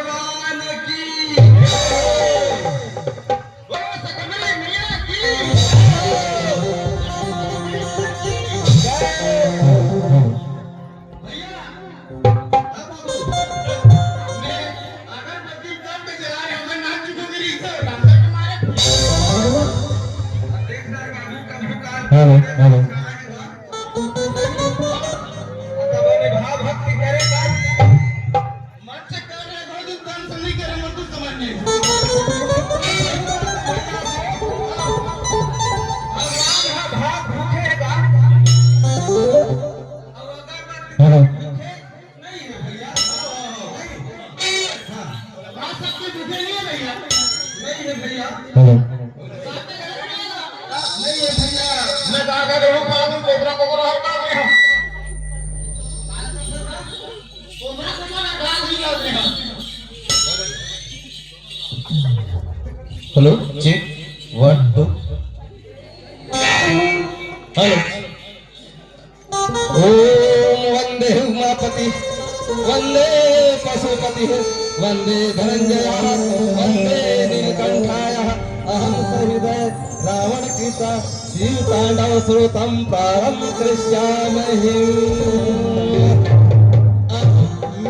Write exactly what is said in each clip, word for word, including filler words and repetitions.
भगवान की जय। बोलो सकल मैया की जय। भैया, हाँ बाबू, तूने अगरबत्ती कब के जला रहे हो? मैं नाच चुकूंगी रे, इसे डांसर के मारे। अब देख रहा है बाबू, कब दुकान हेलो, हेलो। भाव भक्ति करे का मन से कर रहे हो, जो तन से नहीं करे, मन तो समझ नहीं। भगवान हा भाव भूखे का। हेलो। नहीं है भैया। हाँ। बात सबके झूठे नहीं है भैया। नहीं है भैया। हेलो। नहीं है भैया। मैं दादा के रूप में आदमी कोबरा कोबरा हटा दे हम। कोबरा कोबरा हटा दिया हमने हम। Hello, check, one, two. Hello. ओम वंदे उमापति, वंदे पशुपति, वंदे धनंजय, वंदे नीलकंठाय, अहम सहृदय रावण कृत शिव तांडव श्रोतम प्रारंभ करिष्यामहि। अब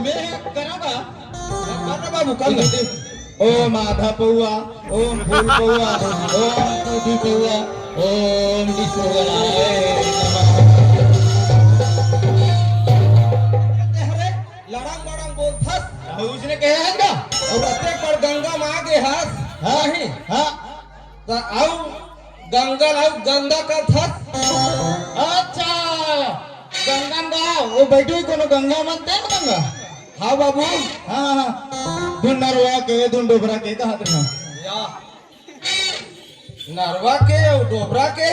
मैं करूँगा, कर बाबू, कर। ओम आधा पौआ, ओम फूल पौआ, ओम दूधी पौआ, ओम विष्णु नारायण नमः। अरे, लड़ंग बड़ंग बोलथस। अहो, उसने कहे है का? अउ अतेक बड़ गंगा म आ गे हस। हाँ, नहीं। हाँ। त अउ गंगा ल अउ गंदा करथस। अच्छा, गंगा म गा, वो बैठो ही कोनो गंगा मन ते न गंगा। हाँ बाबू। हाँ, हाँ, हाँ। धुन नरवा के, धुन डोबरा के कहत रहा। या। नरवा के अउ डोबरा के।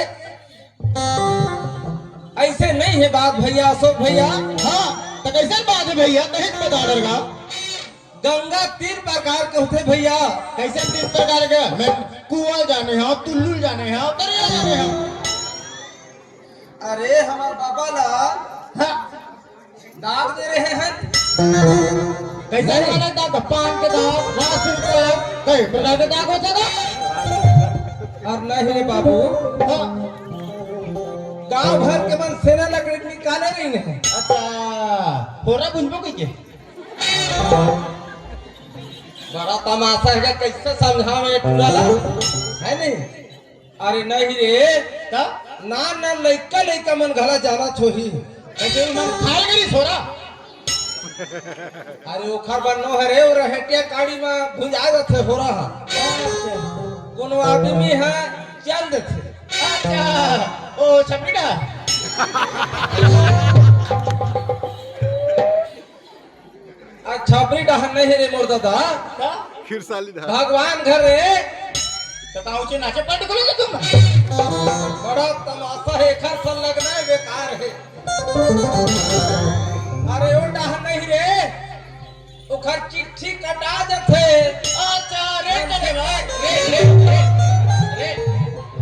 अइसे नहीं हे बात भैया, अशोक भैया। हाँ, त कइसन बात हे भैया? कहीं तो बता डरगा। गंगा तीन प्रकार के होथे भैया। कइसन तीन प्रकार के? मैं कुआं जाने हंव, टुल्लू जाने हंव, तरिया जाने हंव। अरे, हमर बाबा ला हाँ। दाग दे रहे हैं। कइसन वाला दाग? पान के दाग, लहसुन के दाग, कई प्रकार के दाग होथे ना? अउ नहीं रे बाबू, हाँ। गांव भर के मन सेना लकड़ी निकाले रहिन हे। अच्छा, होरा बुझबो कहिके। बड़ा तमाशा हे, कइसे समझावे टूरा ला, हे नहीं? अरे नहीं रे, का? ना ना, लइका लइका मन घला जाना छोही। कइसे मन खाए गरी होरा? अरे ओखर बर नो हरे, ओ रहेटिया काड़ी म भुंजा जाथे होरा ह। कोनो आदमी ह चल देथे। अच्छा, ओ छपरी डहर। आ छपरी डहर नहीं रे मोर दादा। का? खिरसाली डहर। भगवान घर रे। त का ऊंचे नाचे पार्टी खोले तुम? बड़ा तमाशा हे, एखर संलग्न हे, बेकार हे। अरे ओ डहर नहीं रे, ओखर चिट्ठी कटा जथे। अच्छा, रेट करे बा। Rate, rate, rate, rate.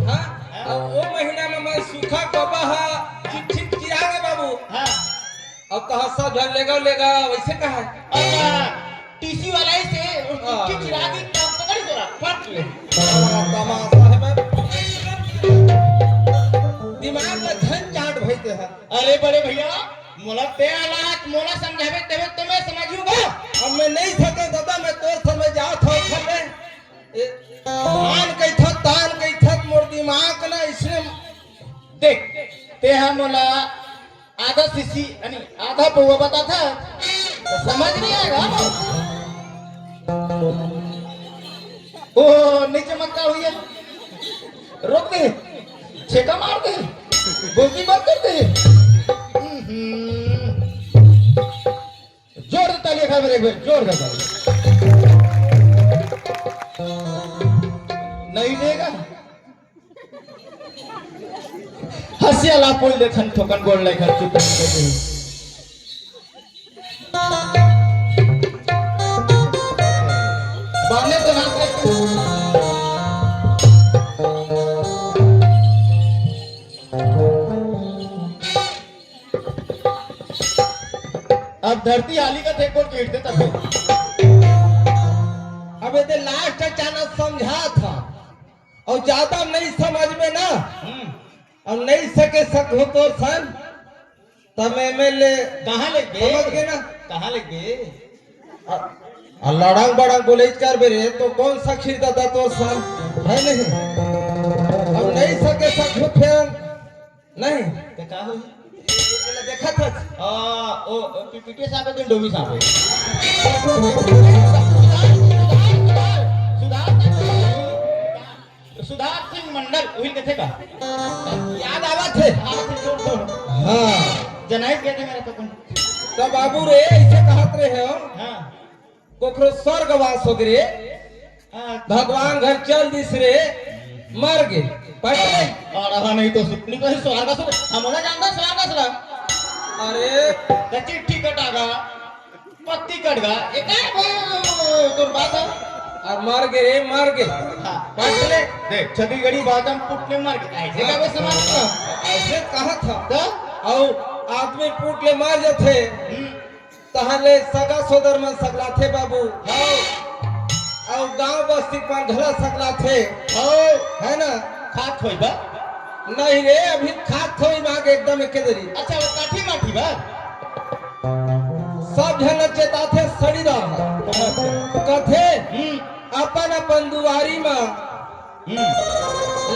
हाँ? हाँ। अब ओ महीना में मैं सूखा कबा हा, चिट्ठी चिरा गे बाबू। हाँ। अब तो हंसा झन लेगा, लेगा, वैसे कहा है? अच्छा, टीसी वाला ही से, वो हाँ। चिट्ठी चिरा दी, तो पकड़ के रहा, फट ले। बड़ा तमाशा है बे। दिमाग में झन चाट भइते हैं। अरे बड़े भैया, मोला ते हालात, मोला समझावे तेवे तो मैं समझूंगा। अब मैं नहीं सके दादा, मैं तोर समझ जात हूँ, खले। ए, तान कइथत, तान कइथत, मोर दिमाग ना इसने देख, ते हा मोला आधा सीसी, यानी आधा पौवा बताथा, तो समझ नहीं आएगा। ओ, नीचे मत का हुई है। रोक दे, छेका मार दे, बोलती बंद कर दे। हम्म। जोर से ताली खा मेरे, एक बार जोर से ताली। नहीं देगा। हंसिया ला पुल देखन ठोकन गोल लेखन चुप कर दे। बाने तो ना अब धरती हाली का थे कोट गिरते तब। अब ये लास्ट अचानक समझा था और ज्यादा नहीं समझ में ना, हम्म। और नहीं सके सक हो तो सन, तब एमएलए कहाँ ले गए? समझ गए ना? कहाँ ले गए? आ, आ लड़ांग बड़ांग बोले कर बे रे, तो कौन सा खीर दादा तो सन है नहीं? अब नहीं सके सक हो फेर नहीं। तो का होई? ये देखा था। आ, ओ, ओ, पी-, पीटीए साहब है, तो डोमी साहब है। सुधार, सुधार, सुधार, सुधार सिंह मंडल, उहिल कथे का? याद आवत हे। आवत हे, जोर, जोर। हाँ। जनाइस गए थे मेरा तो कौन? तो बाबू रे, ऐसे कहत रहे हो। हाँ। कोकरो स्वर्गवास हो गे रे। हाँ। भगवान घर चल दिस रे, मर गे, पट गई। और रहा नहीं तो सुख, नहीं तो स्वर्ग सुख, हम ना जानता स्वर्ग सुख। अरे। तो चिट्ठी कटा गा, पत्ती कट गा, ये काय भाई, तोर बात है? और मर गे रे, मर गे। हाँ। पट ले। देख, छत्तीसगढ़ी बात हम पुट ले मर गे। ऐसे का बे समाज का? ऐसे कहा था। तो? और आदमी पुट ले मर जाथे। हम्म। तहले सगा सोदर मन सकलाथे बाबू। हाँ। अउ गांव बस्ती मन घला सकलाथे। हाँ। है ना? खात होई बा? नहीं रे, अभी खात होई माग एकदम एके दरी। अच्छा, वो काठी माठी बा? सब झन चेताथे सड़ीदार। अच्छा। कथे, हम्म। अपन अपन दुआरी मा हम्म।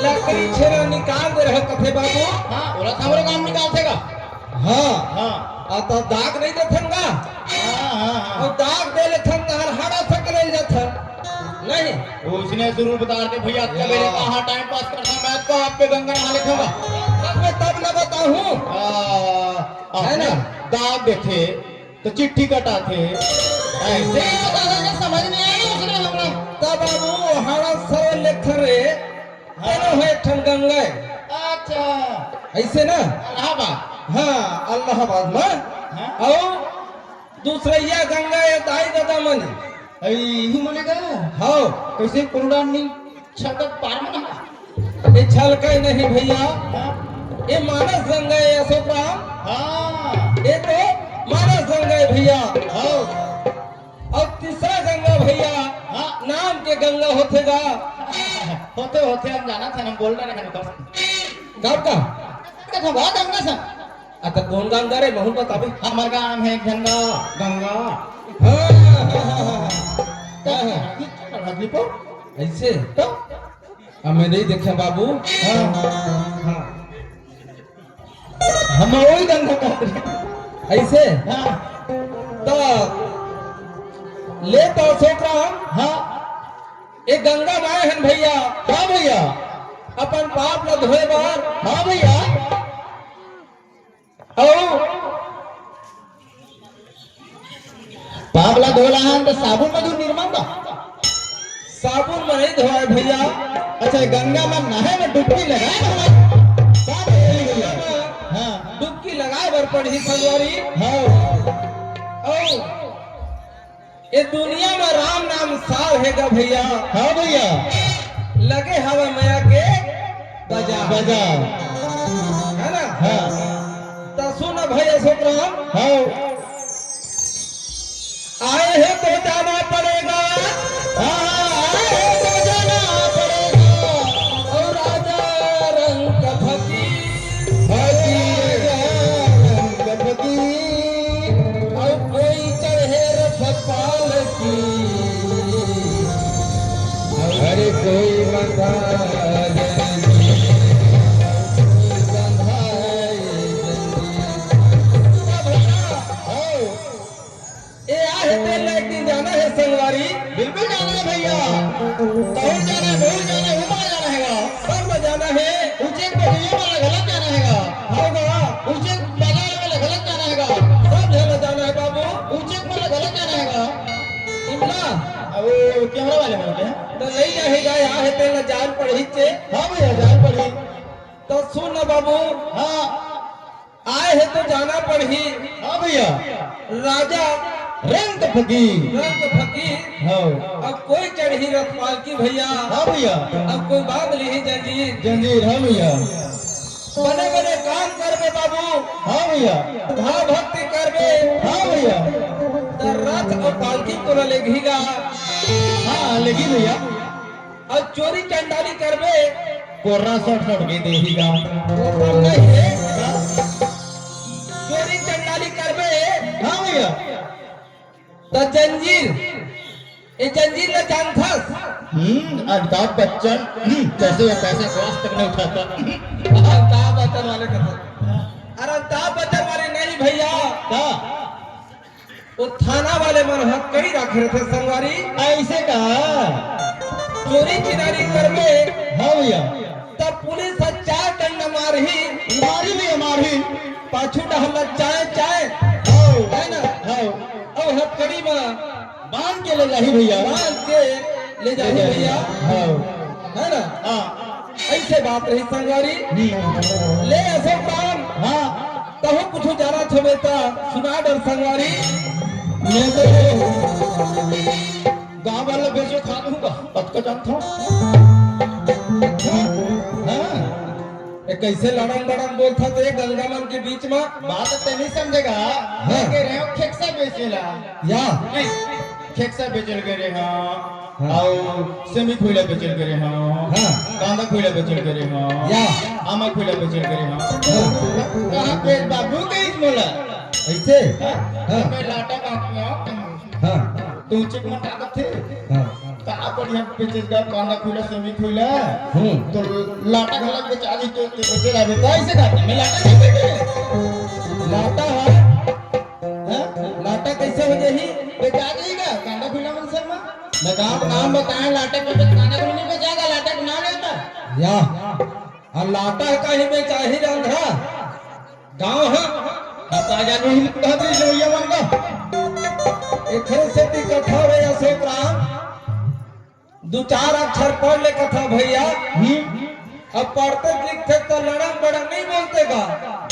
लकड़ी छेना निकाल दे रहे कथे बाबू। हाँ, ओला तो हमरो काम निकालथे गा। हाँ। हाँ। आ तो दाग नहीं देथन गा। हाँ, हाँ, हाँ। और दाग दे लेथन तो हर हाड़ा सकले जाथन। नहीं। उसने शुरू बता दे भैया, अतका बेले हाँ। कहाँ टाइम पास करता, मैं तो आप पे गंगा नहा लेता हूँ। तब मैं तब न बताऊँ। आ, है ना? आपने दाग देथे। तो चिट्ठी कटाथे। ऐसे ही तो दादा जी समझ नहीं आया ना उसने हमरा। तब बाबू हमारा सरल लेखन रे, हाँ। तेनो है एक ठन गंगा है। अच्छा। ऐसे ना? इलाहाबाद। हाँ, इलाहाबाद में। हाँ। और दूसरैया गंगा है दाई दादा मन। ऐ, इहू मने का? हाँ। कैसे कोरोना नहीं छलकत पार में ना। ये छलकै नहीं भैया, हाँ। ये मानस गंगा है अशोक राम। हाँ। ये तो मानस गंगा है भैया। हाँ। और तीसरा गंगा भैया, हाँ। नाम के गंगा होथे गा। होथे, होथे, हम जानत हन, हम बोल रहे हैं, कब का? कथों गा गंगा संग। अ, त कोन गंगा रे, महूं बताबे। हमर गांव हे गंगा, गंगा। हाँ, हाँ, हाँ, हाँ, हाँ। त हाँ, हाँ। अइसे? त? अ, मैं नइ देखे बाबू। हाँ, हाँ। हम ओही गंगा कहत रहे। अइसे? हाँ। त ले त अशोक राम। हाँ। ए गंगा माय हन भइया। हाँ भइया। अपन पाप ल धोए बर। हाँ भइया। अउ पाप ला धोए ला हन त साबुन म धो, निरमा म। साबुन म नइ धोवाय भइया। अच्छा, गंगा म नहाय म डुबकी लगाय म हमार पाप धोए ला भइया। हाँ। डुबकी लगाय बर पड़ही संगवारी। हाँ। अउ ए दुनिया म राम नाम सार हे गा भइया। हाँ भइया। लगे हवय मया के बजार। बजार। हे ना? हाँ। त सुन भइया अशोक राम। हाँ। आए हो तो जाना पड़ेगा। हाँ, हाँ, आए हो तो जाना पड़ेगा। अउ राजा रंक फकीर। फकीर, राजा रंक फकीर। अउ कोई चढ़े रथ पालकी। अरे कोई बंधाए जंजीर। बंधाए जंजीर। ए आहे तेल ला एक दिन जाना हे संगवारी। बिल्कुल जाना हे भइया। तहूँ जाना हे, महूँ जाना हे, उमा जाना हे गा। सब ला जाना हे। उचित बजरिया वाला घलक जाना हे गा। हाँ गा। उचित बाजार वाला घलक जाना हे गा। सब झन ला जाना हे बाबू। उचित वाला घलक जाना हे गा। इमला। अब वो कैमरा वाले बोलते हैं। त नइ जाही गा, ए आहे तेल ला जान पड़ही चे। हाँ भइया, जान पड़ही। त सुन न बाबू। हाँ। आए हे तो जाना पड़ही। हाँ भइया। राजा रंक फकीर। रंक फकीर। हाँ। अब कोई चढ़ही रथ पालकी भइया। हाँ भइया। अब कोई बांध लिही जंजीर। जंजीर, हाँ भइया। बने बने काम करबे बाबू। हाँ भइया। भाव भक्ति करबे। हाँ भइया। त रथ अउ पालकी तोला लेगही गा। हाँ, लेगही भइया। अउ चोरी चंडाली करबे। कोर्रा सट सट के देही गा। वो काम नहीं हे। चोरी चंडाली करबे। हाँ भइया। त जंजीर, ए जंजीर ला जानथस? हम्म, अमिताभ बच्चन, हम्म, कैसे, कैसे श्वास तक नहीं उठाता। अमिताभ बच्चन वाले कथस। अरे अमिताभ बच्चन वाले नहीं भइया। का? वो थाना वाले मन हथकड़ी राखे रथे संगवारी। अइसे का? चोरी चिनारी करबे। हाँ भइया। त पुलिस ह चार डंडा मारही। मारही भइया, मारही। पाछू डहर ल चाय चाय। हव। हे ना? हव। अउ हथकड़ी म बांध के ले जाही भइया। बांध के ले जाही भइया। हव। हे ना? हाँ। अइसे बात रहिस संगवारी। हम्म। ले अशोक राम। हाँ। तहूँ कुछु जानत हवे त सुना डर संगवारी। मैं तो गाँव वाला बेचो खा दूंगा। अतका जानत हूँ। हाँ। ए, कइसे लड़ंग बड़ंग बोलथस ए गंगा मन के बीच म? बात ते नइ समझे गा। हाँ। मैं कहे रहेंव खेकसा बेचे ला। या। नहीं, खेकसा बेचे ल गे रहेंव। हाँ। अउ सेमी खुइला बेचे ल गे रहेंव। हाँ। कांदा खुइला बेचे ल गे रहेंव। या। आमा खुइला बेचे ल गे रहेंव। हाँ। कहाँ बेच बाबू कहिस मोला। अइसे? हाँ? हाँ। मैं लाटा काट के आऊँ। हाँ। तो उचित मत आदत थे। हाँ। का बढ़िया बेचेस गा, कांदा खुइला, सेमी खुइला। हम्म। तो लाटा घलक बेचा दी तो, तो बेचे ला बेटा। कइसे करते? मैं लाटा नहीं बेचे। लाटा है? हाँ? लाटा कइसे हो जाही? बेचा दी गा, कांदा खुइला मन सब में। मैं गाँव का नाम बताएं, लाटा के बेच, कांदा खुइला नहीं बेचा गा, लाटा का नाम लेता। या। अउ लाटा कहीं बेचाही रांधरा। गाँव ह। अब राजा नहीं कहत रही जवैया मन का। एखरे सेती कथा रे अशोक राम, दू चार अक्षर पढ़ ले कथा भइया। हम्म। अब पढ़ते लिखते त लड़ंग बड़ंग नहीं बोलते गा।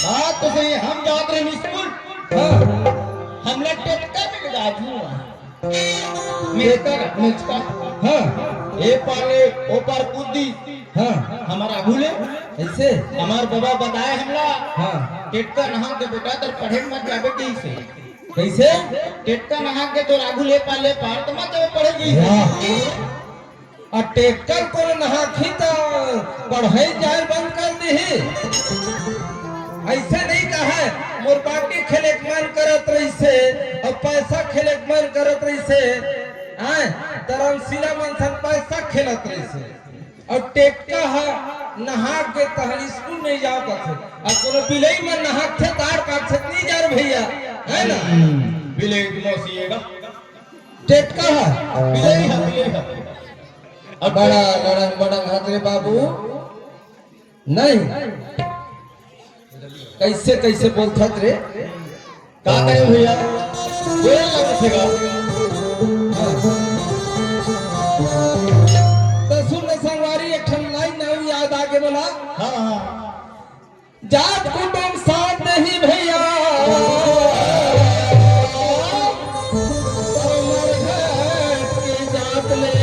बात तो सही, हम जात रहे स्कूल। हाँ। हमला टेटका मिल गा था। मेचका, मेचका। हाँ। ए पार ले, ओ पार कूद दी। हाँ। हमर आगू ले। कइसे? हमर बाबा बताए हमला। हाँ। टेटका नहा के बेटा तोर पढ़े मत जाबे कइसे? कइसे? टेटका नहा के तोर आगू ले पार ले पार त मत जाबे पढ़े कइसे? वाह। अउ टेटका कोनो नहाही त पढ़ई जाय बंद कर दिही। अइसे नइ कहय, मोर बाटी खेले के मन करत रहिसे, अउ पैसा खेले के मन करत रहिसे, आय, धरमशिला मन संग पैसा खेलत रहिसे। अउ टेटका ह नहा के तहन स्कूल नइ जाव कथे। अउ कोनो बिलई मन नहाथे, तार काटथे त नइ जा रे भइया, है ना? हम्म, बिलई के मौसी एगा। टेटका ह। बिलई ह, बिलई ह। अउ बड़ा लड़ंग बड़ंग हत रे बाबू। नहीं। कइसे, कइसे बोलथस रे? का करे भइया? बोले लगथे गा। त सुन न संगवारी, एक ठन लाइन अउ याद आगे बोला। हाँ, हाँ। जात कुटुम साथ नहीं भइया, अउ मरघट के जात ले।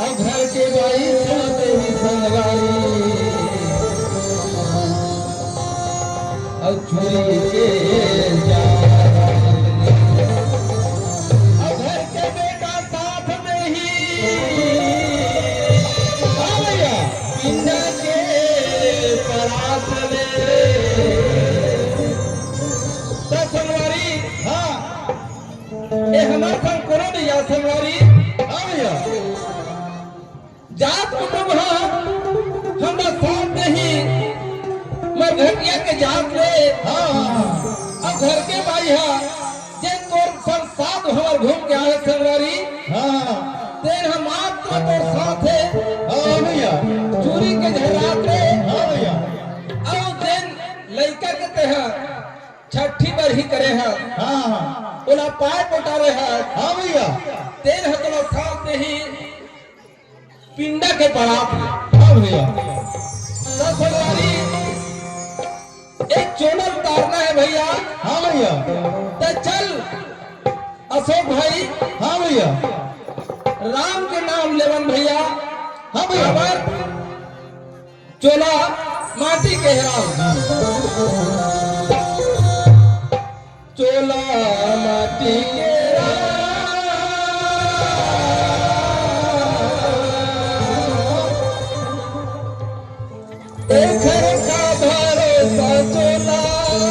अउ घर के बाई साथ ही संगवारी, अउ चूरी के जात। अउ घर के बेटा साथ में ही, हाँ भइया, पिंडा के परात में। त संगवारी, हाँ। ए हमर संग कोनो नइ आ संगवारी। हाँ भइया। जात कुटुम ह हमर साथ नहीं, मरघटिया के जात ले। हाँ, हाँ, हाँ। अउ घर के बाई ह, जेन तोर संग साथ हमर घूम के आए संगवारी। हाँ, हाँ। तेन ह मात्र तोर साथ हे। हाँ भइया। चूरी के झर्रात ले। हाँ भइया। अउ जेन लइका के तेहा छट्ठी बरही करे ह, हाँ, हाँ। ओला पाय पटारे ह। हाँ भइया। तेन ह तोला साथ नहीं पिंडा के परात में। हाँ भइया। त संगवारी, एक चोला उतारना हे भइया। हाँ भइया। त चल अशोक भाई। हाँ भइया। राम के नाम लेवन भइया। हाँ भइया। काबर चोला माटी के हे राम। चोला माटी के राम, एखर का भरोसा चोला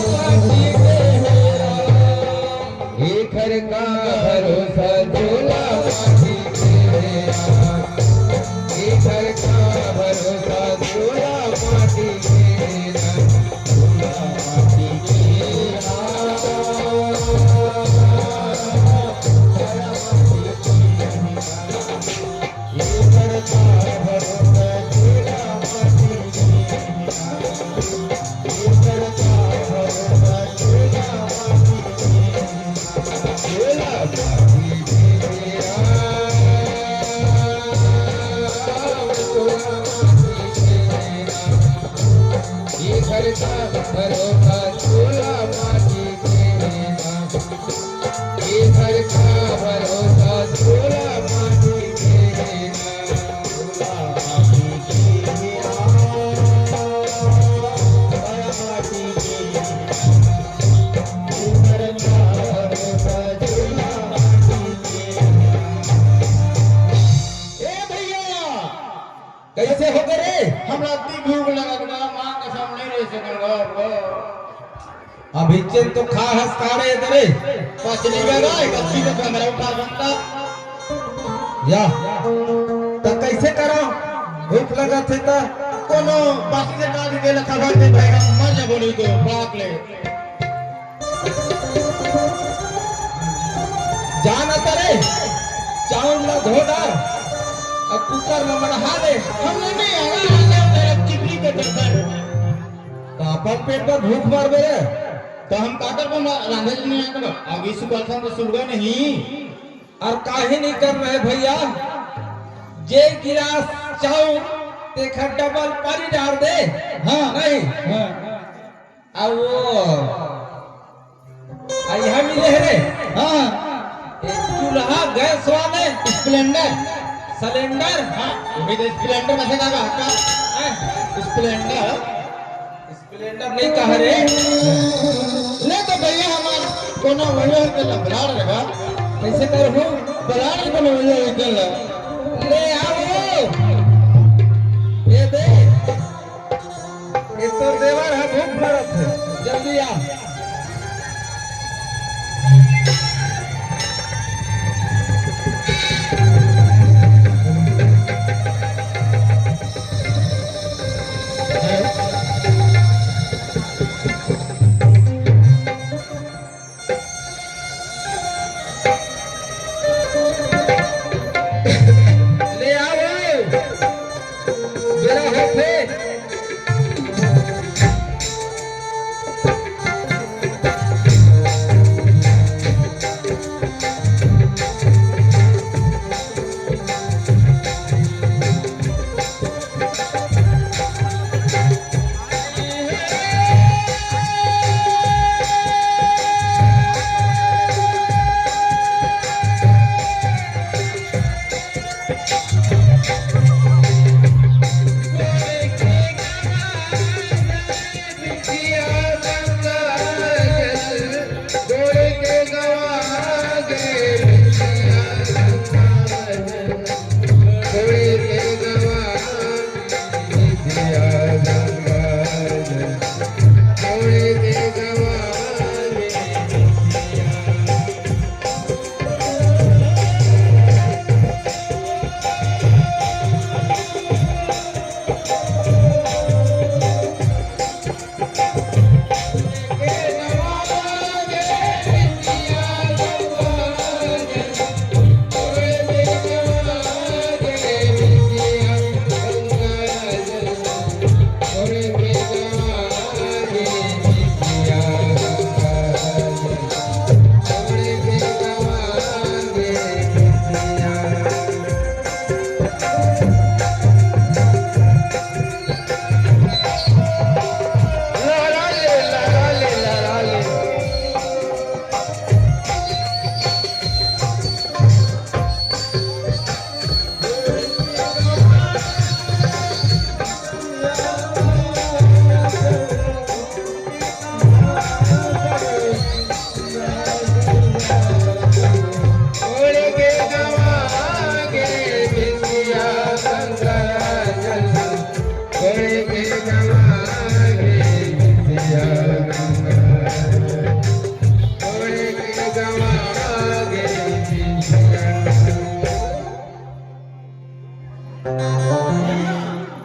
माटी के हे राम। एखर का भरोसा चोला माटी के हे राम। एखर का भरोसा चोला माटी के हे राम। एखर का भरोसा चोला माटी के हे ना। एखर का भरोसा चोला माटी के हे ना। चोला माटी के हे ना। चोला माटी के हे ना। एखर का भरोसा चोला माटी के हे ना। ए भइया, कइसे होगे रे? हमरा अति भूख लगत बा, माँ कसम नइ रहि सकन बा। अभी चेन तो खा हस का रे इधरे? पचली बे गा, एक अच्छी से कमरा उठा बनता। या, त कइसे करा? भूख लगत हे त? कोनो बासी से काट के लखा भर दे भाई, हम मर जाबो नहीं तो, बाप ले। जा न त रे, चाउर ला धो डार, अउ कुकर म मढ़ा ले। हम नहीं आना, आना, आना, चिपली के चक्कर। त अपन पेट बर भूख मरबे रे। त हम का करबो, रांधे ल नहीं आए त अभी सुबह खान तो सुलगा नहीं। अउ काहे नहीं करना हे भइया, जे गिलास चाउर तेखर डबल पानी डार दे। हाँ। नहीं। हाँ। अउ वो, अउ इहाँ मिले हे रे। हाँ। एक चूल्हा गैस वाले। स्प्लेंडर। सिलेंडर। हाँ, वो भी तो स्प्लेंडर में से का कहा? हैं? स्प्लेंडर। स्प्लेंडर नहीं कहा रे। ले तो भइया हमार कोनो भइया के ला बलाड़ रे बा। कइसे करहूँ? बलाड़ कोनो भइया के ला। ले आओ। ये दे।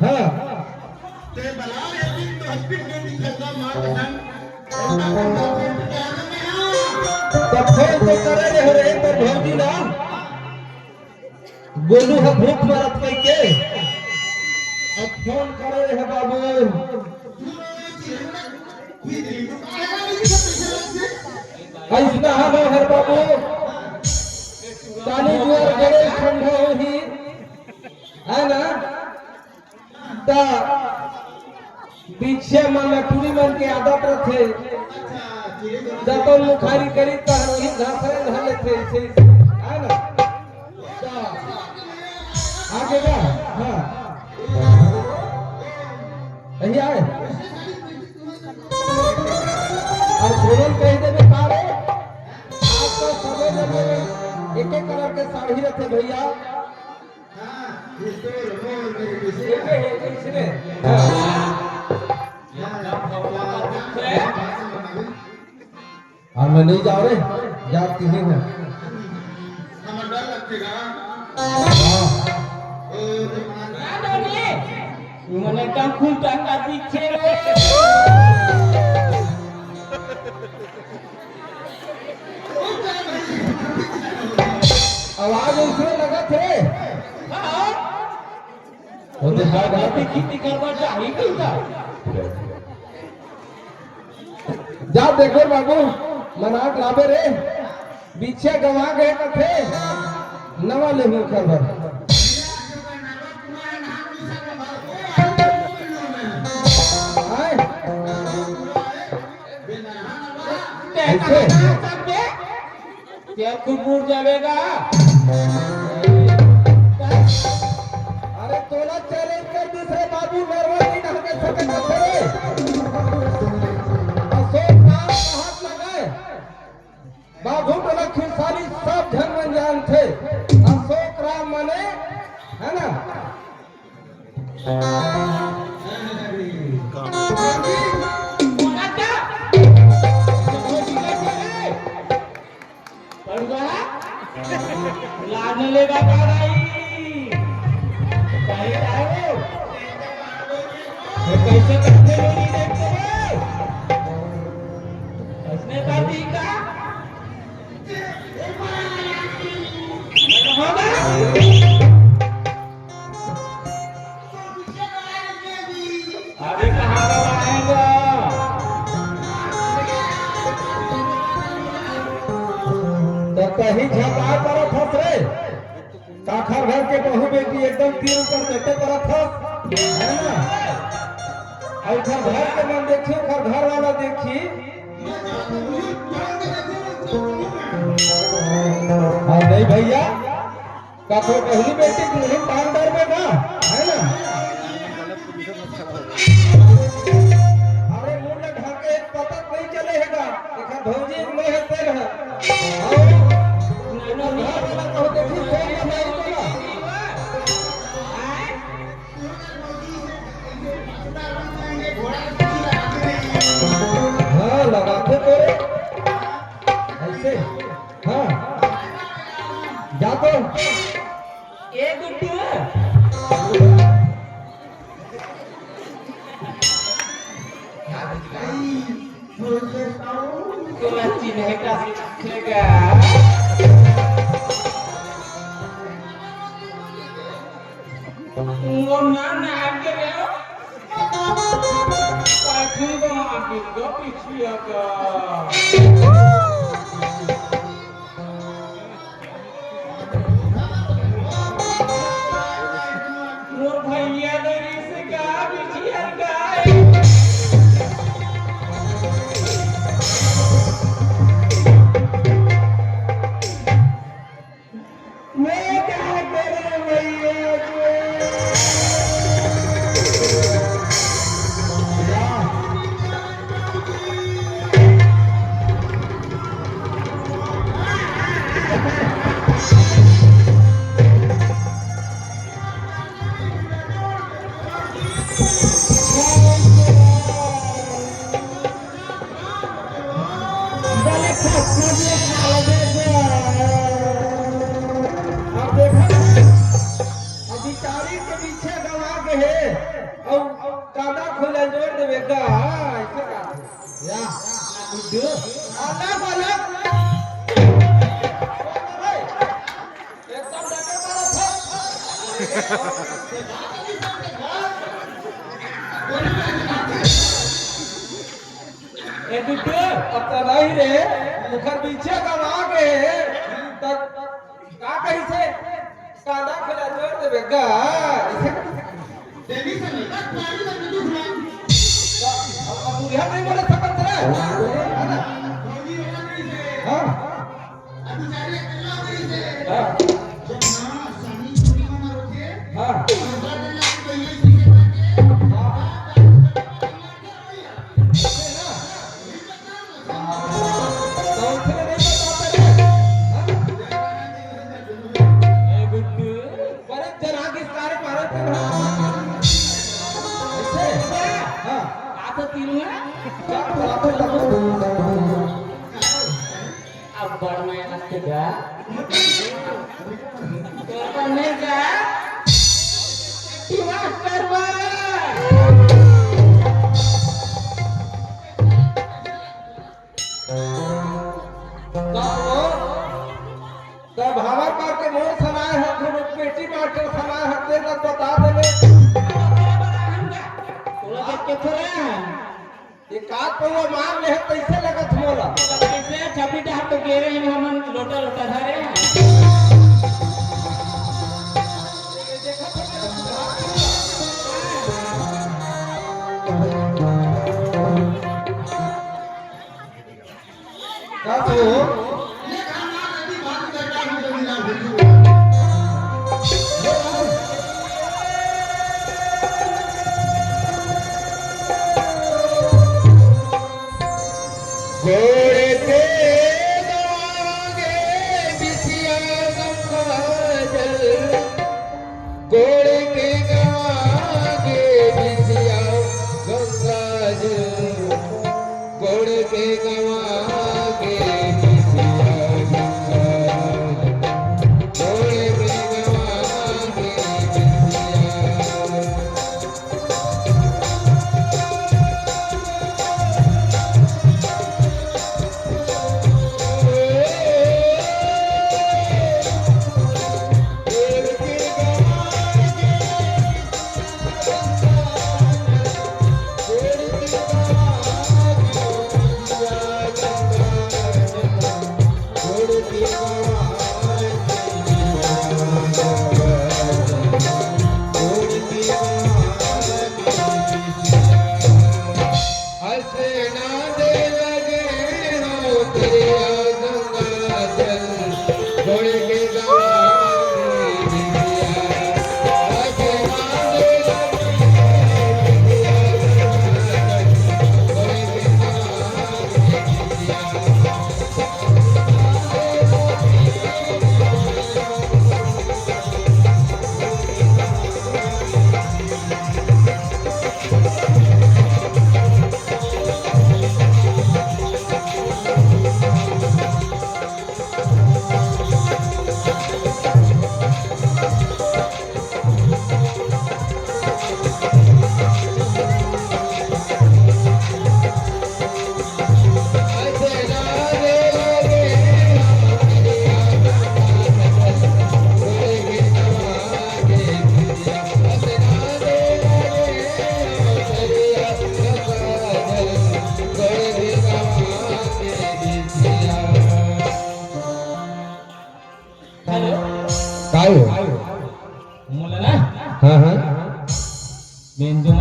हाँ। ते बला रे दिन तो हस्ती के दिखता माँ कसम। तो फोन तो करे रहे हो रे, पर भौजी ना। गोलू ह भूख मरत कहिके। अब फोन करे रहे बाबू। अइसना हम हर बाबू। पानी जुआर गड़े ठंडा होही। है ना? त बिछिया मन ल टूरी मन के आदत रथे, जतन मुखारी करी तहन ओही घास धर लेथे, अइसे, है ना? त आगे जा, हाँ। यही आए। अउ सोनल कहि देबे का रे? आज तो सबे जने एके कलर के साड़ी रथे भइया। हाँ, मैं नहीं जाओ रे, जात किसी को। हाँ। मने का खूब टाका पीछे रे। आवाज उसमें लगत है। हाँ। वो तो हाँ, हाँ। खेती करवा चाही कहीं का। जा देखो बाबू, मनाक लाबे रे, बिछिया गंवा गे कथे, नवा लेहूं ओकर बर। आय? ते ऐसे? कहाँ जा सकते? तेल खूब उड़ जावेगा। अरे तोला चैलेंज कर दूसरे बाबू, नरवा नहीं नहा के सके तो रे। अशोक राम का हाथ लगाए। बाबू टोला खिरसाली सब झन मन जानथे। अशोक राम माने, है ना? लाज न लेगा का दाई? दाई का है वो? ये कैसे करते हो नहीं देखते हो? इसने कर दी का? होगा? अभी कहाँ का आएगा? तो कहीं झपाए परत हस रे? काखर घर के बहू बेटी एकदम तीर ऊपर चढ़ते परत हस, है ना? अउ घर, घर के मन देखी, घर, घर वाला देखी। हाँ, नहीं भैया, कखरो पहिली बेटी के मुंह पान डर में ना, है ना? अरे मुंह ढके एक पता नहीं चले है का? एखर भौजी एक मैं है तेर है। और नन्हा वाला कहते कि कोई ना नहीं तो ना। हाँ, लगाते तो रे। ऐसे। हाँ। जा तो। ए गुड्डू। तोला चिन्हे का सीखेगा। वो ना, ना, आके रे। पाछू को आके को पीछिया का। मोर भैया दरी से का बिछिया गाय। मैं क्या करूं भैया जी? अब देखा, अधिकारी के पीछे गवा के है, और कांदा खोला जोर देवे का, ऐसे का? या, गुड्डू। अलग, अलग। एकदम डटे वाला था। ए गुड्डू, अब तो नहीं रे, मुखर पीछे का आगे है। तब का कही से? कांदा खिला जोर देवे गा। इसे टेंशन नहीं, बस पानी में कुछ नहीं। तो अब, अब बुढ़िया नहीं बोले सकत रे। है ना? हाँ। हाँ। हाँ। अब्बड़ मैं लगते गा। तो बने गा। दिमाग करवा। का हो? तब हमर पार के मोर समाय हर, कोनो बेटी मास्टर समाय हर, ते तक बता देबे। तोला देख के थोड़ा। ये का पौवा मार ले है, कैसे लगत मोला? कैसे छपी डहर तो गेरे हैं, हमन लोटा लोटा धरे हैं। का तो? गोड़ के दागे बिछिया गंगा जल। गोड़ के गवा के बिछिया गंगा जल, गोड़ के गवा के बिछिया गंगा जल, गोड़ के गवा के बिछिया।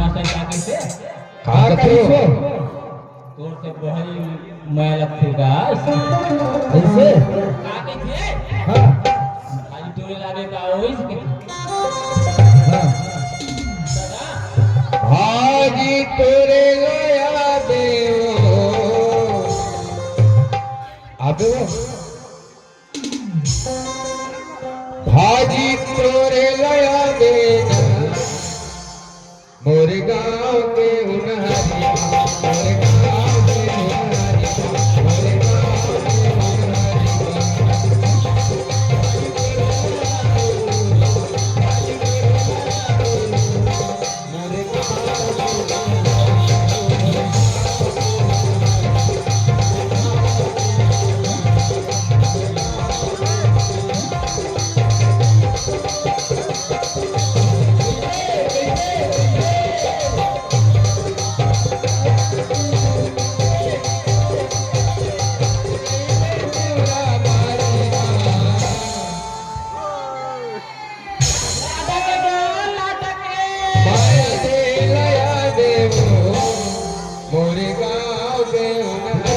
मास्टर का कहिसे? का कहिसे? तोर से बहरी मया लगथे गा। कइसे? का कहिसे? हाँ। भाजी तोरे लागे का होइस के? हाँ। भाजी तोरे लाया देवो। आबे वो। भाजी तोरे लाया देवो। मोरे गाँव के उनहरी, मोरे गाँव के उनहरी, मोरे गाँव के उनहरी।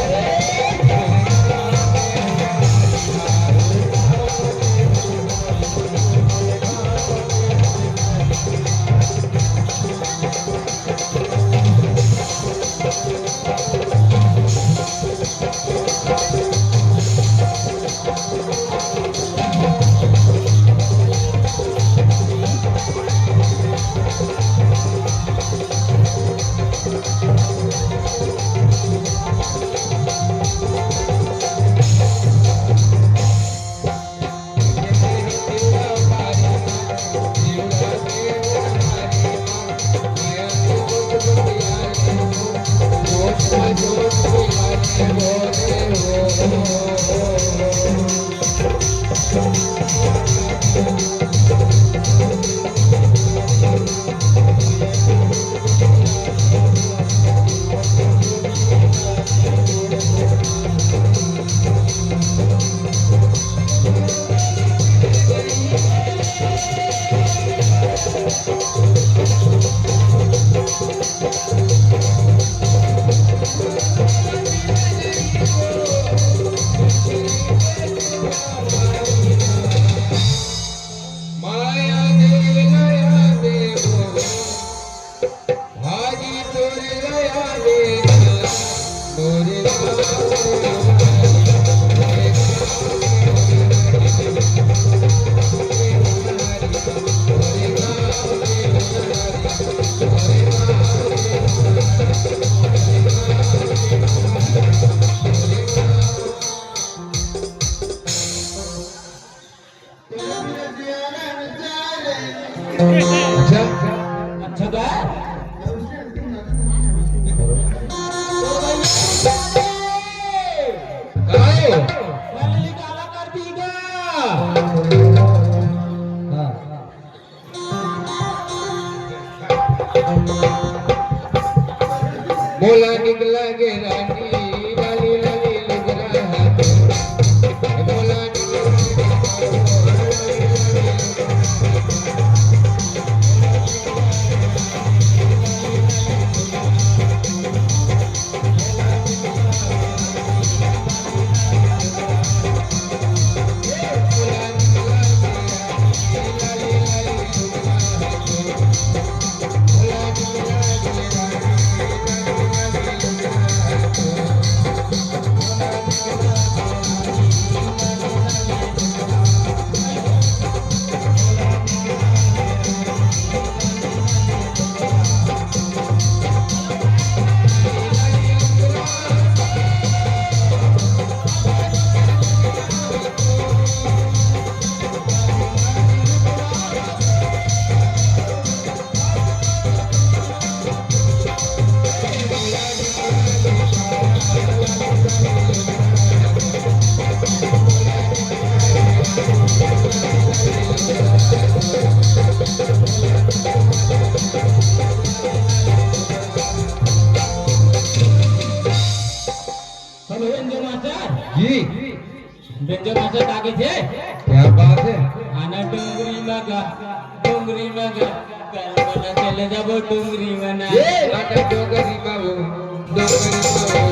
अच्छा। अच्छा गा। काय? पहले निकाला कर दी गा। हाँ। मोला निकला गे रानी, लाली लाली लुगरा हाथ। मोला निकला गे हेलो, व्यंजन मास्टर। जी। व्यंजन मास्टर का कहिथे? क्या बात है? आना डोंगरी म गा, डोंगरी म गा, कल मना चल ले जाबो डोंगरी मना। ये। डोंगरी बाबू, डोंगरी बाबू।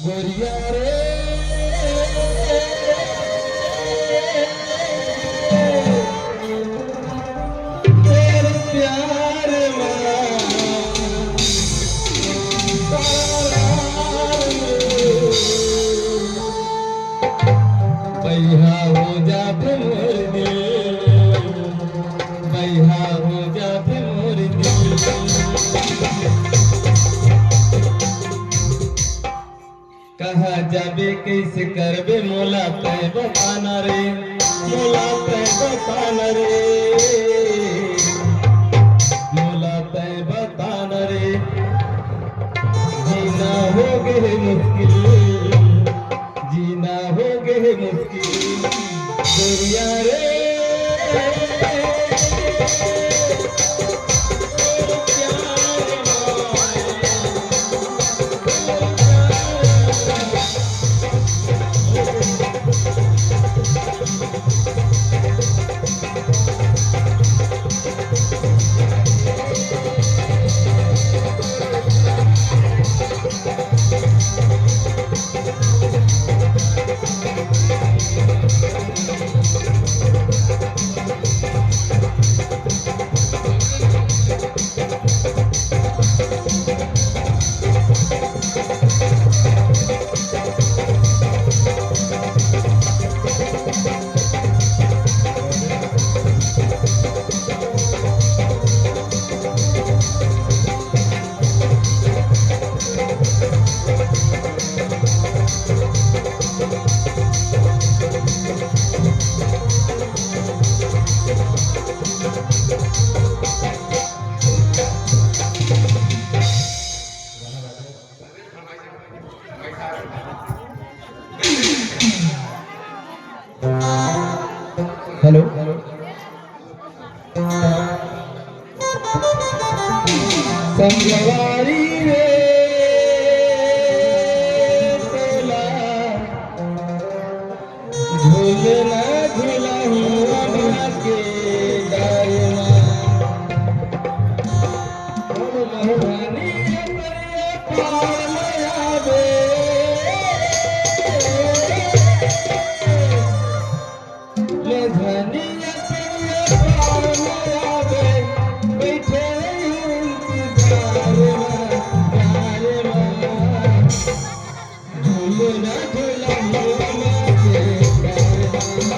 गोरिया रे, तेरे प्यार मा बइहा हो जाथे मोर दिल, बइहा हो जाथे मोर दिल। कहाँ जाबे कइसे करबे मोला तैं बताना रे, मोला तैं बताना रे, मोला तैं बताना रे। जीना हो गे मुश्किल, जीना हो गे मुश्किल, दुनिया रे। हेलो। संगवारी रे, तोला झूलना झूलहुआ के डार मा। ओ मोहनी रे, तरिया पार में आवे। ले धनिया तरिया पार में आवे, बैठे इंतजार में, प्यार में। झूलना झूलना के प्यार में।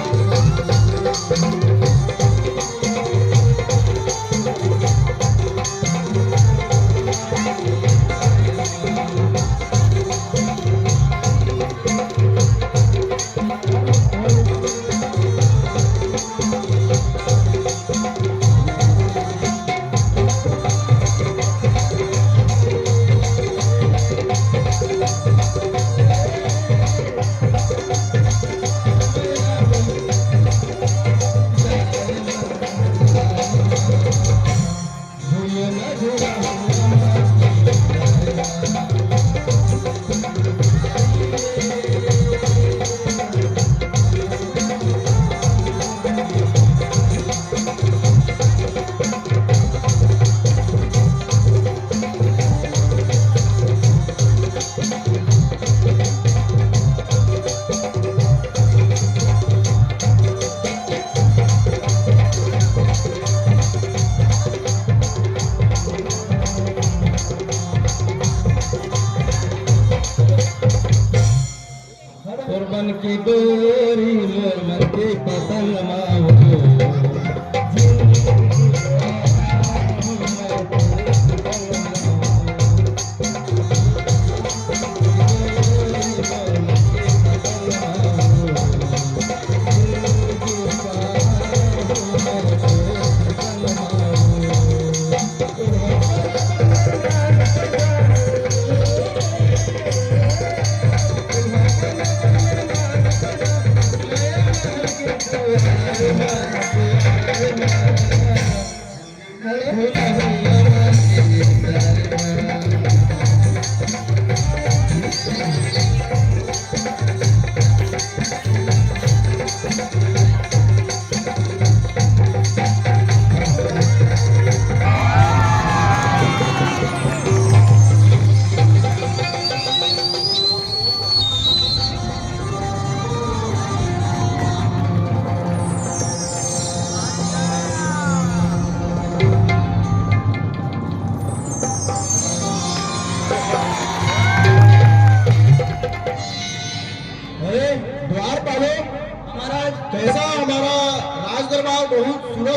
तोर मन के डोरी मोर मन के पतंग मावो।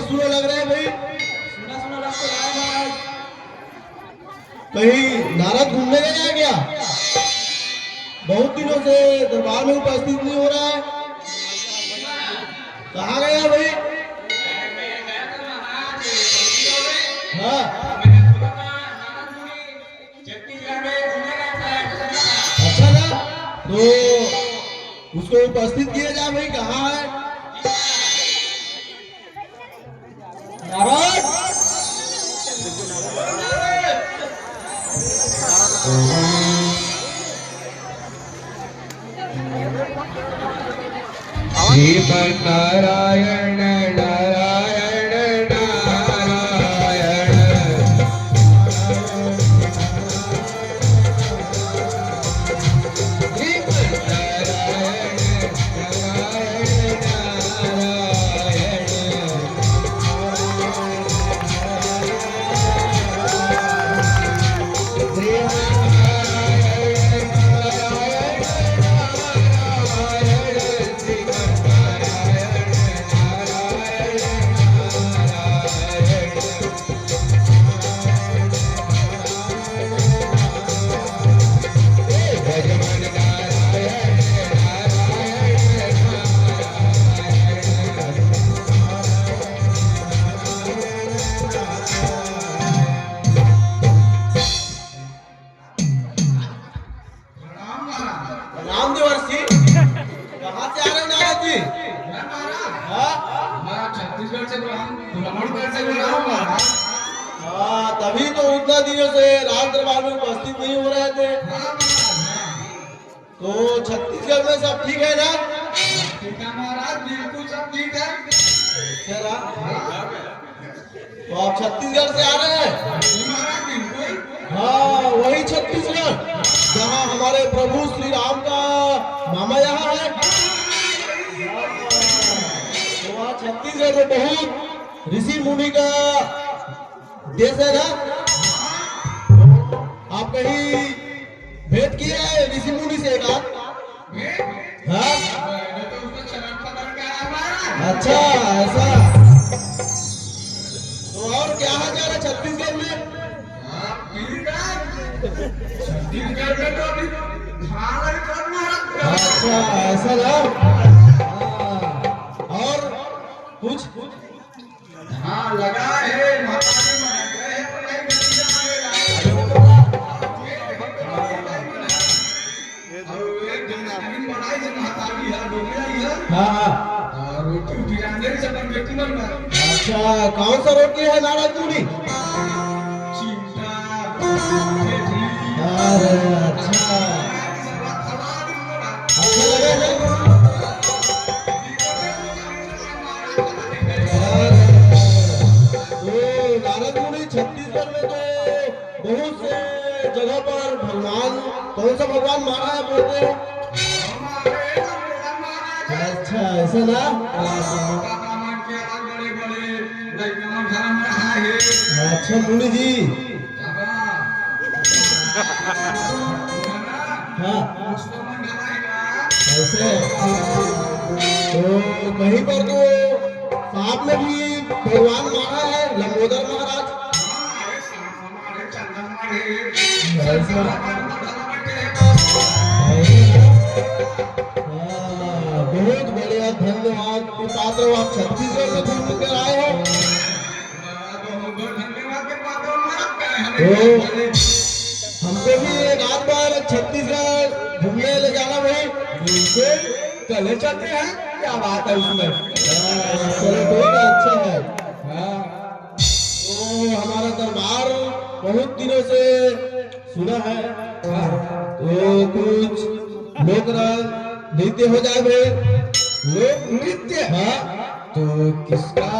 सुना लग रहा है भाई। सुना सुना लग तो रहा है महाराज। कहीं नारद घूमने गया क्या? बहुत दिनों से दरबार में उपस्थित नहीं हो रहा है। कहाँ गया भाई? हाँ। अच्छा ना, तो उसको उपस्थित किया जाए भाई, कहाँ है? नारद। श्रीमन नारायण, नारायण, नारायण। श्रीमन नारायण, नारायण, नारायण। प्रणाम देवर्षि। कहाँ से आ रहे हो नारद जी? मैं महाराज, हाँ? मैं छत्तीसगढ़ से बोल रहा हूँ, ब्राह्मणगढ़ से बोल रहा हूँ महाराज। हाँ, तभी तो इतना दिनों से राज दरबार में उपस्थित नहीं हो रहे थे। हाँ महाराज, हाँ। तो छत्तीसगढ़ में सब ठीक है ना? ठीक है महाराज, बिल्कुल सब ठीक है। अच्छा ना? तो आप छत्तीसगढ़ से आ रहे हैं? हाँ, वही छत्तीसगढ़, जहाँ हमारे प्रभु श्री राम का मामा यहाँ है। तो वहाँ छत्तीसगढ़ में बहुत ऋषि मुनि का देश है ना? आप कहीं भेंट किए हैं ऋषि मुनि से एक आध? हाँ? अच्छा, ऐसा। तो और क्या हाल चाल है छत्तीसगढ़ में? छत्तीसगढ़ में तो अभी धान ही करना है। अच्छा, ऐसा ना? हाँ। और कुछ? हाँ, लगा है, महाराज जी, महाराज जी, है, तो नहीं, भतीजा आने वाला है। और एक जन जमीन बनाई से महतारी है, डोकरा ही है। हाँ, हाँ। और रोटी उठी जाने से अपन बेटी मन में। अच्छा, कौन सा रोटी है नाराज मुनि? चिमटा, ठेठरी। अरे, अच्छा। अच्छा लगे है? अरे, तो नारद मुनि छत्तीसगढ़ में तो बहुत से जगह पर भगवान, कौन सा भगवान मारा है बोलते हैं? अच्छा, ऐसा ना? अच्छा मुनि जी। हाँ। ऐसे। तो कहीं पर तो सांप ने भी भगवान मारा है, लंबोदर महाराज। ऐसे। हाँ, बहुत बढ़िया, धन्यवाद के पात्र हो आप, छत्तीसगढ़ में घूम कर आए हो। तो हमको भी एक आध बार छत्तीसगढ़ घूमने ले जाना भाई। बिल्कुल, चले चलते हैं, क्या बात है उसमें। हाँ, चलो ठीक है, अच्छा है। हाँ। तो हमारा दरबार बहुत दिनों से सुना है। हाँ। तो कुछ लोक नृत्य हो जाए भाई। लोक नृत्य? हाँ। तो किसका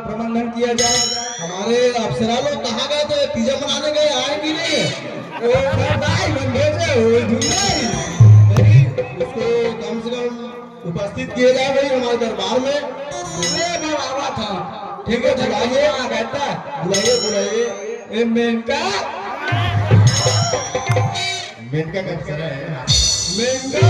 प्रबंधन किया जाए? हमारे अप्सरा लोग कहाँ गए थे? तीजा मनाने गए, आए कि नहीं? ओ भाई, मन भेजे, ओ झूले। नहीं, उसको कम से कम उपस्थित किए जाए भाई हमारे दरबार में। अरे, मैं आवा था। ठीक है, बुलाइए। आ, बैठा। बुलाइए, बुलाइए। ए, मेनका। मेनका का अप्सरा है। मेनका।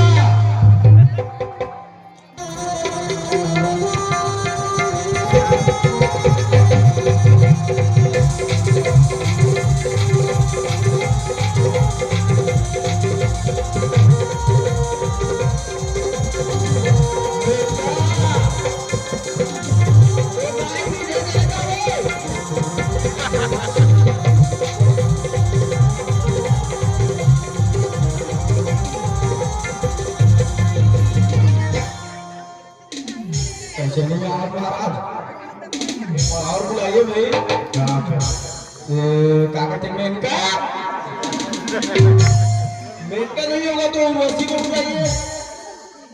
चलिए आप महाराज, और बुलाइए भाई। हाँ, हाँ। ए, का कहते हैं, मेनका? मेनका नहीं होगा तो उर्वशी को बुलाइए।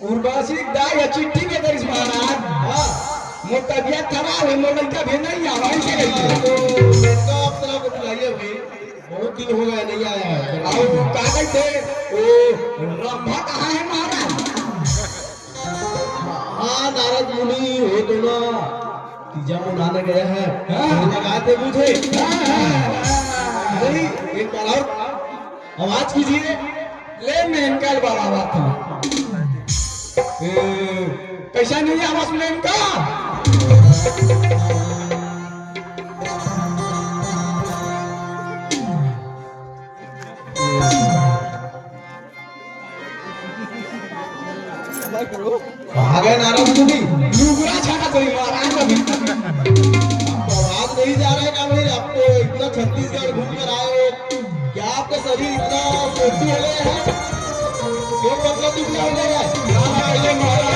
उर्वशी दाई या चिट्ठी में करिस महाराज। हाँ। मोर तबियत खराब है, मोर लड़का भी नहीं आवा, ऐसे कहिए। तो मेनका अप्सरा को बुलाइए भाई, बहुत दिन हो गए नहीं आया है। और का कहते, ओ, रंभा कहाँ है महाराज? हाँ, नारद मुनि हो तो ना, तीजा मुनाने गया है। हाँ। तो लगा दे मुझे। हाँ, हाँ, हाँ। नहीं, एक बार और आवाज कीजिए। ले, मैं इनका बाबा बात हूँ। ए, कैसा नहीं आवाज में इनका? कहाँ गए नारद मुनि? लुगरा छाटा कोई महाराज अभी। आप आवाज नहीं जा रहा है क्या भाई? आप तो इतना छत्तीसगढ़ घूम कर आए हो, क्या आपका शरीर इतना सोटी हो गया है? क्यों पतला दुबला हो गया है? महाराज, ये महाराज।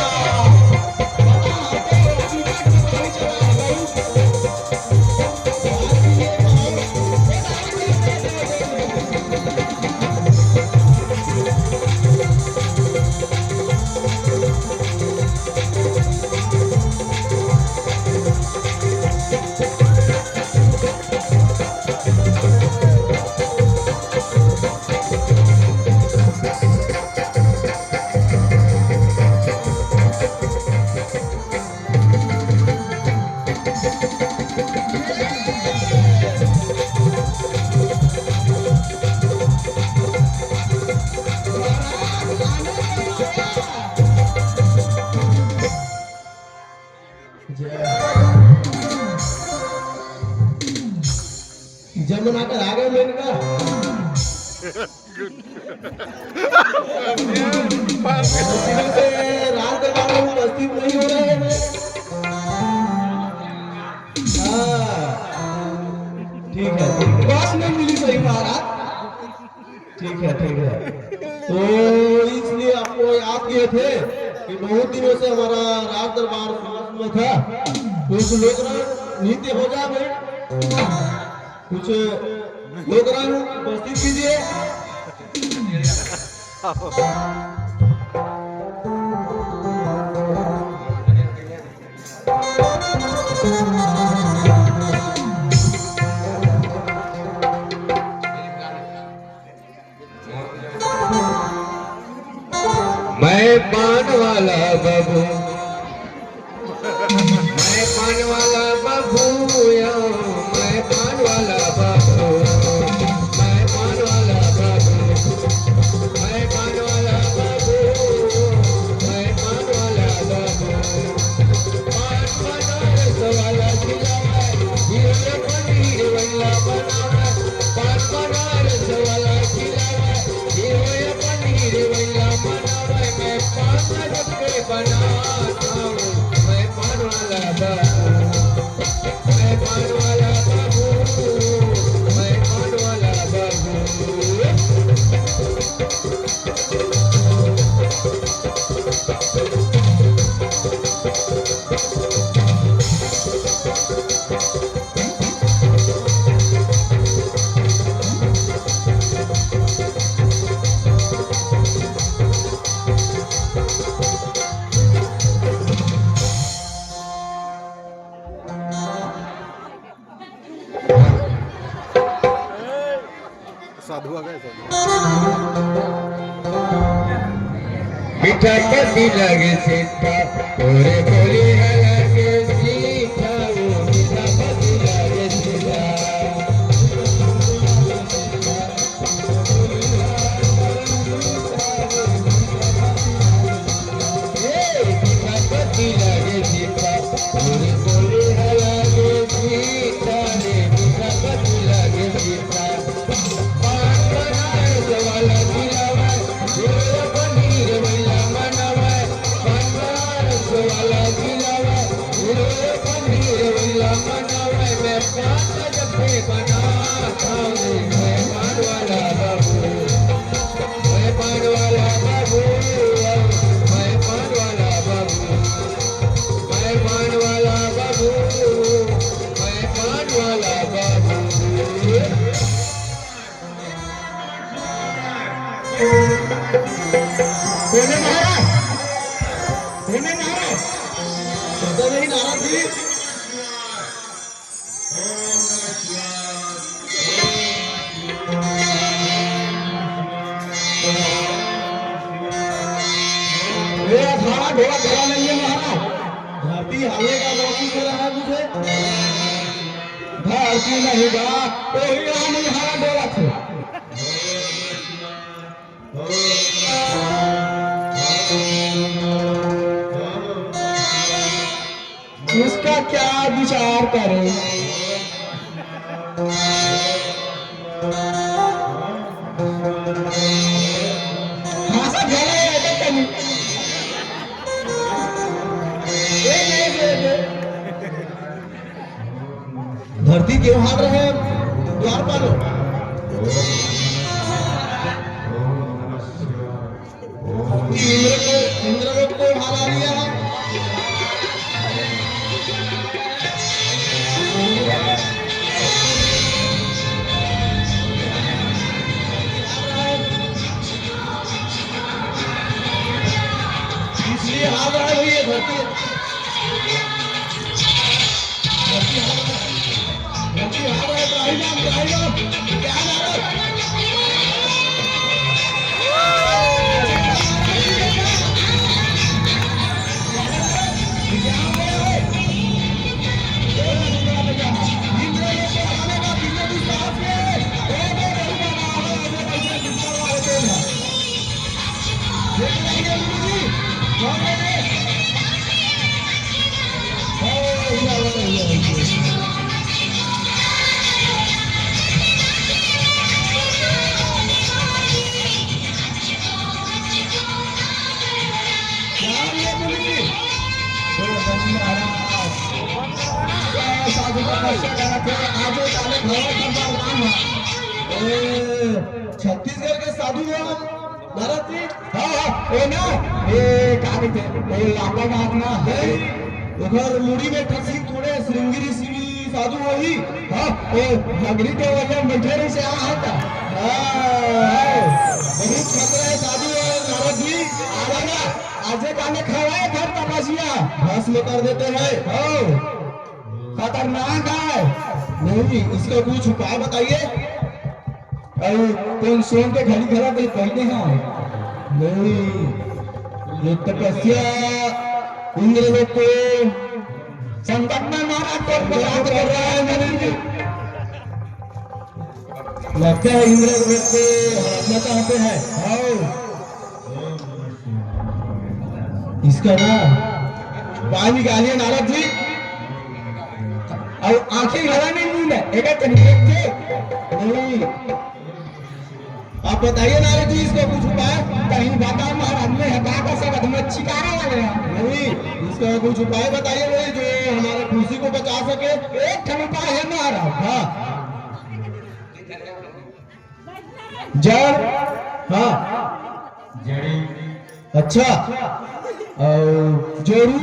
जमुना कर आ गए मेनका। रात के बाद उपस्थित नहीं हो रहे हैं। हाँ, ठीक है, ठीक है। बस में मिली सही महाराज। ठीक है, ठीक है। तो इसलिए आपको याद किए थे कि बहुत दिनों से हमारा राज दरबार सुना सुना था। कुछ लोग नृत्य हो जाए भाई, कुछ लोग उपस्थित कीजिए। मैं पान वाला बाबू, मैं पान वाला बाबू, या, मैं पान वाला बाबू, मैं पान वाला बाबू, मैं पान वाला बाबू, मैं पान वाला बाबू। पान बनारस वाला खिलावे, ये पनीर वाला बनावे। पान बनारस वाला खिलावे, ये पनीर वाला बनावे। मैं पान जब के बनाता हूँ, मैं पान वाला बाबू, मैं पान वाला बाबू, मैं पान वाला बाबू। साधु आ गए, साधु। मीठा पति लगे सीता, तोरे बोली अलग सीता, वो मीठा पति लगे सीता। ए, मीठा पति लगे सीता, तोरे बोली अलग कोने महाराज, कोने महाराज, तो नहीं नाराज जी। ये अखाड़ा घोड़ा खड़ा नहीं है महाराज। धरती हालेगा तो कुछ हो रहा है मुझे। धरती नहीं बा, कोई यहाँ नहीं हारा डोला थे। इसका क्या विचार करें? हाँ, सब झगड़ा है, ऐसा कहीं। ए, ए, ए, ए। धरती क्यों हार रहे हैं? द्वारपालो। इंद्र को, इंद्र लोग को हारा लिया है। इसलिए हार रहा है भाई ये धरती। साधु तपस्या करत हे, आजो काले घोड़ा कर भगवान ह। ए, छत्तीसगढ़ के साधु हो, भरत जी। हाँ, हाँ, ओ ना, ए, का कहते, ए, लापा का अपना है, ओकर मुड़ी में ठसी थोड़े श्रृंगी ऋषि साधु वही, हाँ, ओ, नगरी के वजह में बैठे रही से आ, हाँ, का? हाँ, बहुत खतरा है साधु है, नारद जी, आवाना, आजे काले खवाए घर तपसिया, भस्म कर देते हैं। हाँ, खतरनाक है। नहीं, इसका कुछ उपाय बताइए। अरे, कौन सोन के घड़ी घड़ा कोई पहने हैं? नहीं, ये तपस्या इंद्र लोग को संकट में मारा, तो बात कर रहा है मेरे जी। लगता है इंद्र लोग को हराना चाहते हैं। आओ। इसका ना बाहर निकालिए नारद जी। और आंखें घड़ा नहीं, मुंह में एक तरीके से नहीं। आप बताइए नारद जी, इसका कुछ उपाय। कहीं बता महाराज, मैं हटा का सब अधमत चिकारा वाले हैं। नहीं, इसका कुछ उपाय बताइए भाई, जो हमारे खुशी को बचा सके। एक ठन उपाय है महाराज। हाँ। जड़। हाँ। जड़ी। अच्छा। और जोरू।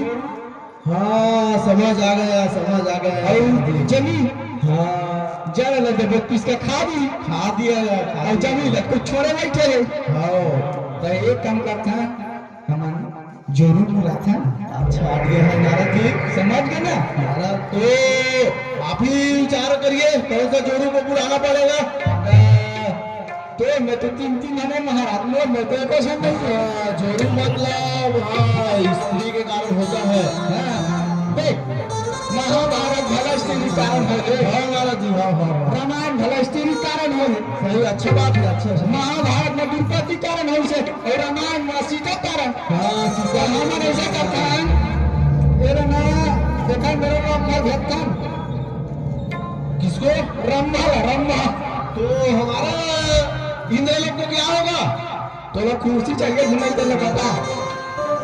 हाँ, समझ आ गया, समझ आ गया। और जमीन। हाँ। जड़ लगे, बत्तीस का खा दी। खा दिया, खा और दिया। जमीन लग कुछ छोड़े बैठे है। हाँ। तो एक काम करता है, हम जोरू बुलाते हैं। अच्छा, ये है नारद जी। समझ गए ना? नारद तो आप ही विचार करिए, कौन सा जोरू को बुलाना पड़ेगा। तो मैं तो तीन तीन हमें महाराज लो, मैं तो एको से नहीं है। हाँ, जोरू मतलब, हाँ, स्त्री के कारण होता है। हाँ, देख, महाभारत भला स्त्री कारण है। हाँ, महाराज जी, हाँ, हाँ, हाँ। रामायण भला स्त्री कारण है। सही, अच्छी बात है, अच्छा, अच्छा। महाभारत में द्रौपदी कारण है उसे, और रामायण में सीता कारण। हाँ, सीता। तो हमन ऐसा करथन, ये ना, देखा मेरे लोग घर भेजथन। इसको रंभा ला, रंभा। तो हमारा इंद्र लोग को क्या होगा? तो लोग कुर्सी चाहिए, घुमाई तेरे बता।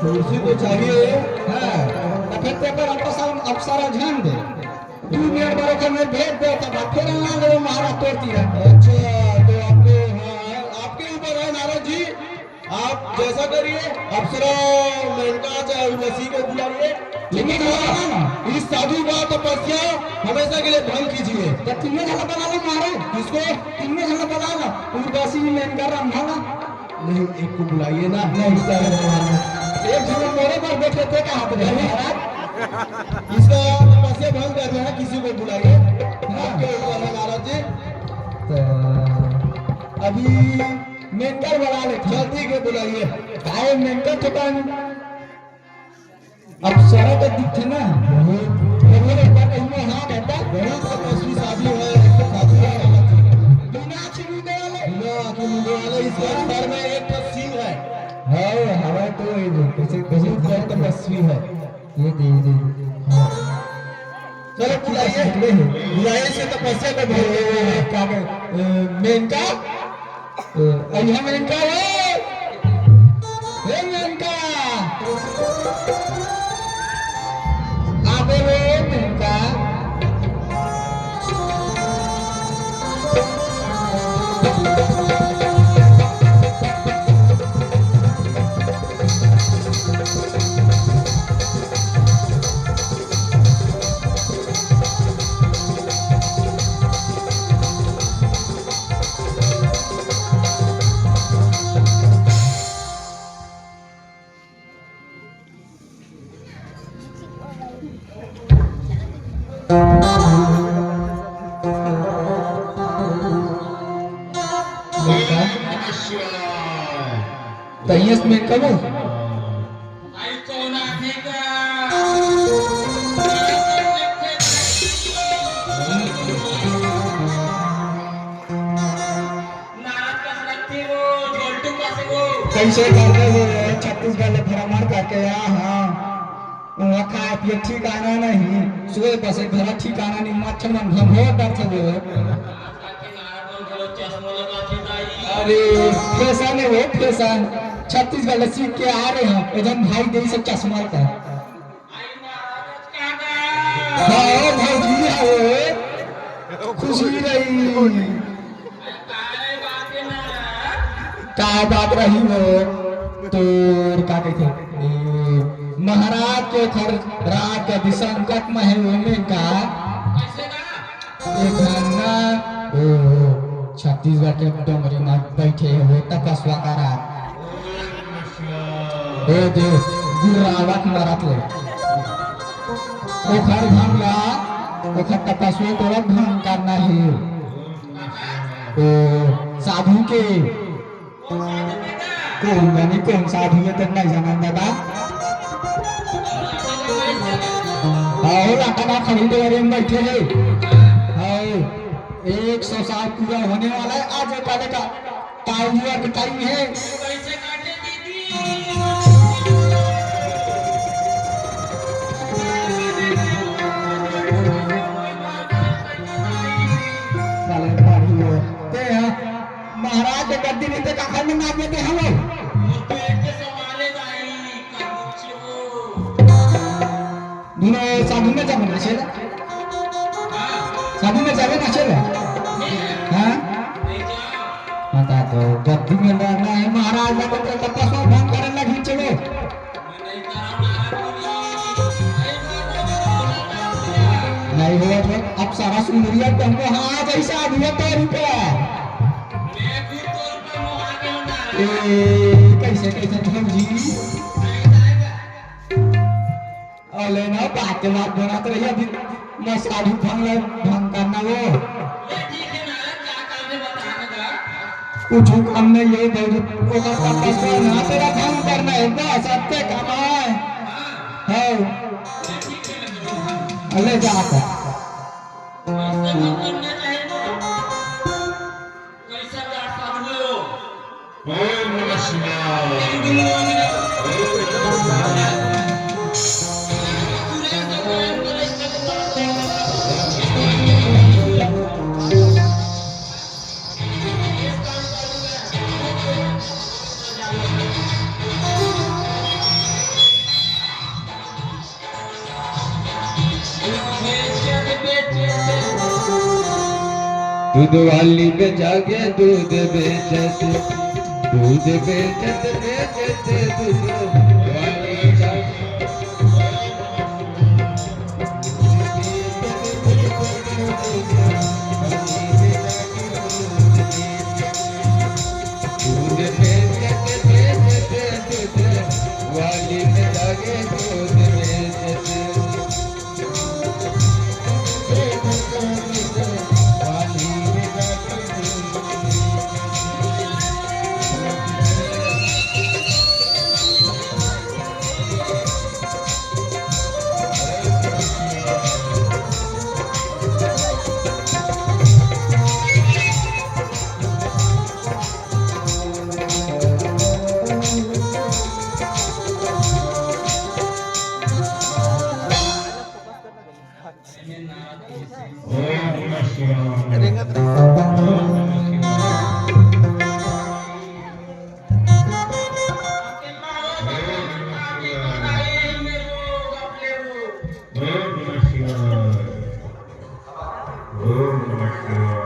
कुर्सी तो चाहिए। हाँ, तो फिर तेरे पर अप्सरा, अप्सरा ध्यान दे। तू मेरे बड़े को मैं भेज दे, तो फिर ना ले महाराज तोड़ती है। अच्छा, तो आपको, हाँ, आपके ऊपर है नारद जी। आप जैसा करिए, अप्सरा, मेनका, चाहे उर्वशी को बुलाइए, लेकिन हाँ, इस साधु का तपस्या हमेशा के लिए भंग कीजिए। तो तीनों झगड़ा बना लो महाराज। किसको? तीनों झगड़ा बना लो, उर्वशी, मेनका, रंभा ला। नहीं, एक को बुलाइए ना। नहीं सर, एक झगड़ा मोरे पर बैठे थे, कहाँ पर है महाराज? इसका तपस्या भंग करना है, किसी को बुलाइए। आपके ऊपर है नारद जी। तो अभी मेंटल बना ले, जल्दी के बुलाइए। काहे मेंटल थकान? अप्सरा तो दिखे ना। बहुत, बहुत एक बार कहीं में हाथ आता। बहुत तपस्वी साधु है, साधु है। बिना आँखी मूंदे वाले। बिना आँखी मूंदे वाले, इसके सर में एक तो सींग है। है, हवा तो ये जो, कैसे, कैसे बहुत तपस्वी है। ये दे, ये दे। हाँ। चलो, बुलाइए। बुलाइए, से तपस्या को भंग करना है। क्या कहे? ए, मेनका? ए, अइहा मेनका, ए। ए, मेनका। आबे रे, मेनका। तहियस में कबो। कैसे करते हुए छत्तीसगढ़ ले भ्रमण करके आया, हाँ। वहाँ खाए पिए ठिकाना नहीं, सोए बसे घर ठिकाना नहीं, मच्छर मन घमोर डरथे वो। अरे, फैशन है वो, फैशन। छत्तीसगढ़ ले सीख के आ रहे हैं, एकदम भाई दे से चश्मा का। हाँ, भौजी, हाँ, खुशी रही। का बात रही वो? तोर का कहिथे? ए, महाराज के घर राज के अभी संकट में है, वो में का? ए, घना, ओ, छत्तीसगढ़ के डोंगरी में बैठे हो, तपस्या करा। ए दे, गिरावत मरत ले। ओखर भंग ला, ओखर तपस्या तोला भंग करना है। ओ, साधु के कौन जाने कौन साधु है, तब नहीं जाना दादा। आओ, लाटा ना खरीदे वाले में बैठे हैं। आओ, एक सौ साल पूरा होने वाला है आज, ये पहले का टाइम, टाइम है। साले पागल हो। ते महाराज के गद्दी नहीं ते काखर में नाच देते हैं वो। दूनो साधु में जाबे नाचे ला। साधु में जाबे नाचे ला। हाँ? बता दो, गद्दी में लड़ना है महाराज, ना तो तपस्या भंग करे लगी, चलो। नहीं हो तो अप्सरा सुंदरिया तुमको, हाँ, जैसा आदमी है तो रुपया। ए, कैसे, कैसे भौजी? अले ना, बात के बात बनात रही अभी। मैं साधु भंग ले, भंग करना वो। कुछ काम नहीं है भाई, ओकर तपस्या ना तेरा भंग करना है, बस अत्ते कमाए। है। अले जा कर। ओम नमः शिवाय। दूध वाली में जागे दूध बेचत, दूध बेचत बेचत दूध वाली जागे। दूध बेचत बेचत दूध वाली में जागे दूध बेचत। ओम नमः शिवाय। ओम नमः शिवाय। ओम नमः शिवाय। ओम नमः शिवाय। ओम नमः शिवाय।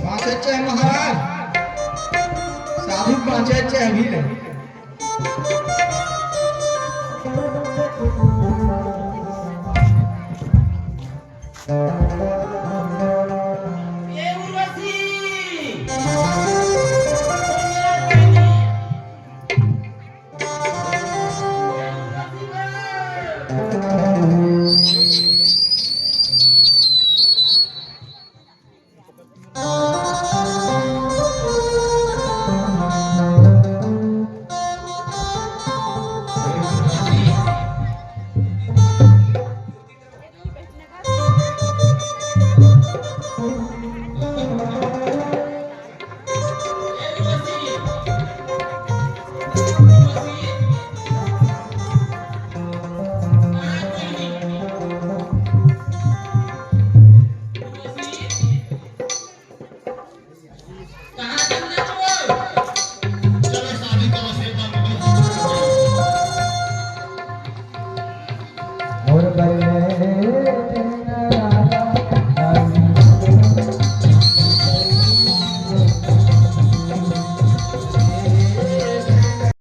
बाँचत हे महाराज, साधु बाँचत हे अभी ले।